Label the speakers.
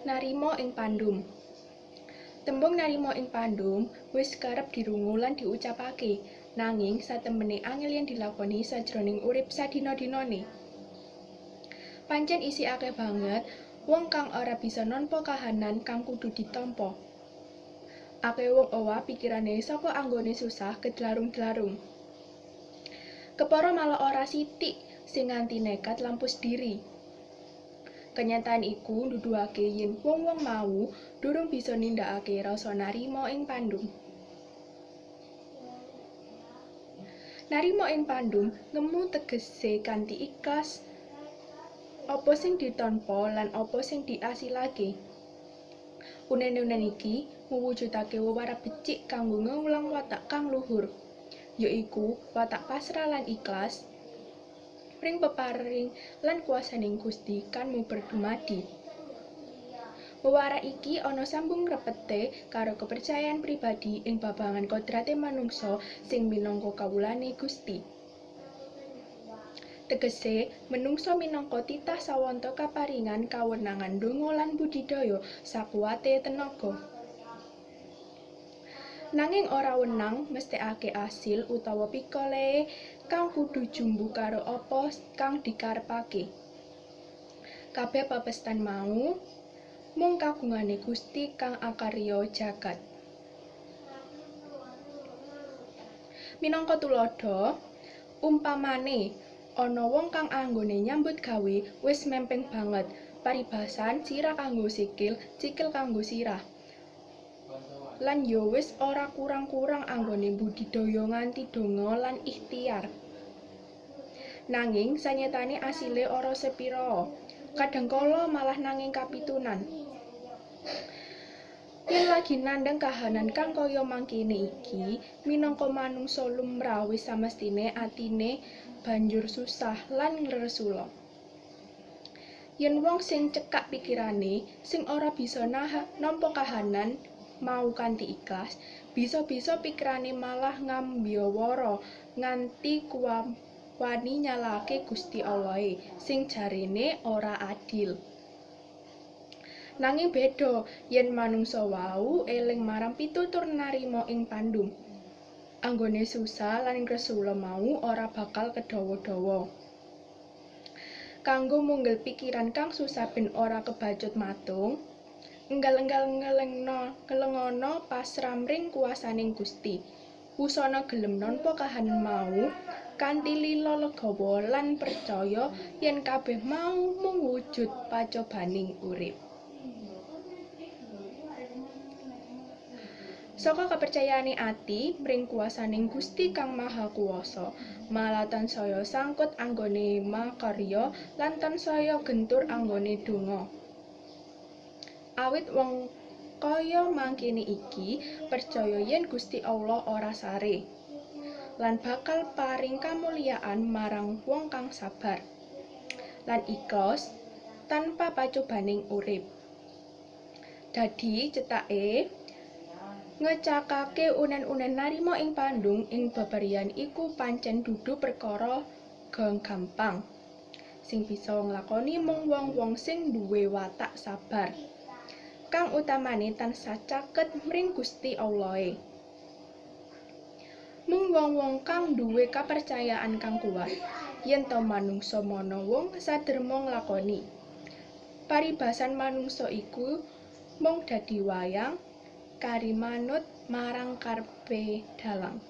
Speaker 1: Narima ing pandum. Tembung narima ing pandum wis kerep dirungu lan diucapake, nanging satemene angel yen dilakoni sajroning urip sadina-dinane. Pancen isih akeh banget wong kang ora bisa nampa kahanan kang kudu ditampa. Akeh wong owah pikirane saka anggone susah kedlarung-dlarung. Kepara malah ora sithik sing nganti nekat lampus diri. Kenyataan iku nuduhake yen wong-wong mau durung bisa nindakake rasa narima ing pandum. Narima ing pandum ngemu tegese kanthi ikhlas apa sing ditampa lan apa sing diasilake. Unen-unen iki muwujudake wewarah becik kanggo ngewulang watak kang luhur, yaiku watak pasrah lan ikhlas ring peparing lan kuasaning Gusti kan muber dumadi. Wewarah iki ana sambung repete karo kepercayaan pribadi ing babagan kodrate manungsa sing minangka kawulane Gusti. Tegese, menungsa minangka titah sawanta kaparingan kawenangan ndonga lan budidaya sakuwate tenaga. Nanging ora wenang mesthekake asil utawa pikolehe kang kudu jumbuh karo apa kang dikarepake. Kabeh papestan mau mung kagungane Gusti kang akarya jagat. Minangka tuladha, umpamane ana wong kang anggone nyambut gawe wis mempeng banget, paribasan sirah kanggo sikil, sikil kanggo sirah. Lan ya wis ora kurang-kurang anggone budidaya nganti donga lan ikhtiar. Nanging sanyatane asile ora sepira, kadhangkala malah nanging kapitunan. Yen lagi nandhang kahanan kang kaya mangkene iki, minangka manungsa lumrah wis samestine atine banjur susah lan ngresula. Yen wong sing cekak pikirane, sing ora bisa nampa kahanan mau kanthi ikhlas, bisa-bisa pikirane malah ngambyawara nganti wani nyalahake Gusti Allahe sing jarene ora adil. Nanging beda yen manungsa wau eling marang pitutur narima ing pandum. Anggone susah lan ngresula mau ora bakal kedawa-dawa. Kanggo munggel pikiran kang susah ben ora kebacut matung, enggal-enggal ngelengono pasrah mring kuwasaning Gusti. Wusana gelem nampa kahanan mau kanthi lila legawa lan percaya yen kabeh mau mung wujud pacobaning urip. Saka kepercayaane ati mring kuwasaning Gusti kang Maha Kuwasa, malah tansaya sangkut anggone makarya lan tansaya gentur anggone donga. Awit wong kaya mangkene iki percaya yen Gusti Allah ora sare lan bakal paring kamulyaan marang wong kang sabar lan ikhlas tanpa pacobaning urip. Dadi cethake ngecakake unen-unen narima ing pandum ing bebarian iku pancen dudu perkara gampang. Sing bisa nglakoni mung wong-wong sing duwe watak sabar, kang utamane tansah caket mring Gusti Allahe. Mung wong-wong kang duwe kapercayaan kang kuat yen to manungsa mana wong saderma nglakoni. Paribasan manungsa iku mung dadi wayang kari manut marang karepe dalang.